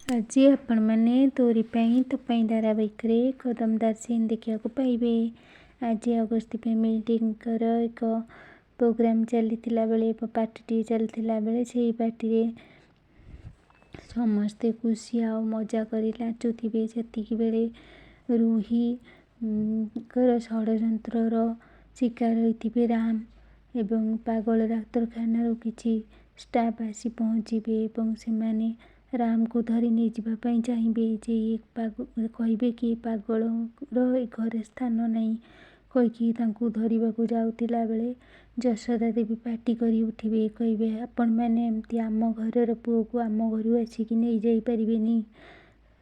ଆଜି ଆପଣମାନେ ତୋରି ପାଇଁ ତୋ ପାଇଁ ଧାରାବାହିକରେ ଏକ ଦମଦାର ସିନ୍ ଦେଖିବାକୁ ପାଇବେ। ଆଜି ଅଗସ୍ତି ଫ୍ୟାମିଲିଙ୍କର ଏକ ପ୍ରୋଗ୍ରାମ୍ ଚାଲିଥିଲା ବେଳେ, ପାର୍ଟିଟିଏ ଚାଲିଥିଲା ବେଳେ, ସେଇ ପାର୍ଟିରେ ସମସ୍ତେ ଖୁସି ଆଉ ମଜା କରି ନାଚୁଥିବେ। ସେତିକି ବେଳେ ରୁହିଙ୍କର ଷଡ଼ଯନ୍ତ୍ରର ଶିକାର ହୋଇଥିବେ ରାମ ଏବଂ ପାଗଳ ଡାକ୍ତରଖାନାରୁ କିଛି ଷ୍ଟାଫ୍ ଆସି ପହଞ୍ଚିବେ ଏବଂ ସେମାନେ ରାମକୁ ଧରି ନେଇଯିବା ପାଇଁ ଚାହିଁବେ ଯେ ଇଏ କହିବେ କି ପାଗଳର ଏ ଘରେ ସ୍ଥାନ ନାହିଁ କହିକି ତାଙ୍କୁ ଧରିବାକୁ ଯାଉଥିଲା ବେଳେ ଯଶୋଦା ଦେବୀ ପାଟି କରି ଉଠିବେ, କହିବେ ଆପଣମାନେ ଏମିତି ଆମ ଘରର ପୁଅକୁ ଆମ ଘରୁ ଆସିକି ନେଇଯାଇପାରିବେନି,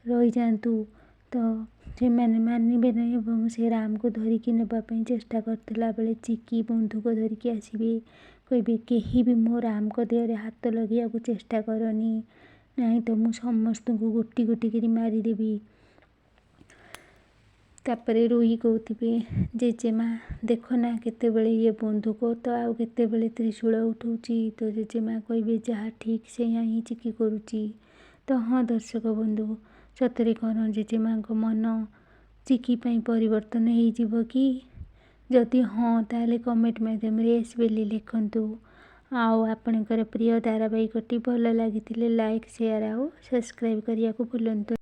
ରହିଯାଆନ୍ତୁ। ତ ସେମାନେ ମାନିବେ ନାହିଁ ଏବଂ ସେ ରାମକୁ ଧରିକି ନେବା ପାଇଁ ଚେଷ୍ଟା କରିଥିଲା ବେଳେ ଚିକି ବନ୍ଧୁକ ଧରିକି ଆସିବେ, କହିବେ କେହି ବି ମୋ ରାମଙ୍କ ଦେହରେ ହାତ ଲଗେଇବାକୁ ଚେଷ୍ଟା କରନି, ନାହିଁ ତ ମୁଁ ସମସ୍ତଙ୍କୁ ଗୋଟି ଗୋଟି କରି ମାରିଦେବି। ତାପରେ ରୁହି କହୁଥିବେ, ଜେଜେମା ଦେଖ ନା କେତେବେଳେ ଇଏ ବନ୍ଧୁକ ତ ଆଉ କେତେବେଳେ ତ୍ରିଶୂଳ ଉଠଉଛି। ତ ଜେଜେମା କହିବେ ଯାହା ଠିକ୍ ସେଇଆ ହିଁ ଚିକି କରୁଛି। ତ ହଁ ଦର୍ଶକ ବନ୍ଧୁ, ସତରେ କ'ଣ ଜେଜେମାଙ୍କ ମନ ଚିକି ପାଇଁ ପରିବର୍ତ୍ତନ ହେଇଯିବ କି? ଯଦି ହଁ, ତାହେଲେ କମେଣ୍ଟ ମାଧ୍ୟମରେ ଏସ୍ ବୋଲି ଲେଖନ୍ତୁ। ଆଉ ଆପଣଙ୍କର ପ୍ରିୟ ଧାରାବାହିକଟି ଭଲ ଲାଗିଥିଲେ ଲାଇକ୍, ସେୟାର ଆଉ ସବସ୍କ୍ରାଇବ୍ କରିବାକୁ ଭୁଲନ୍ତୁ।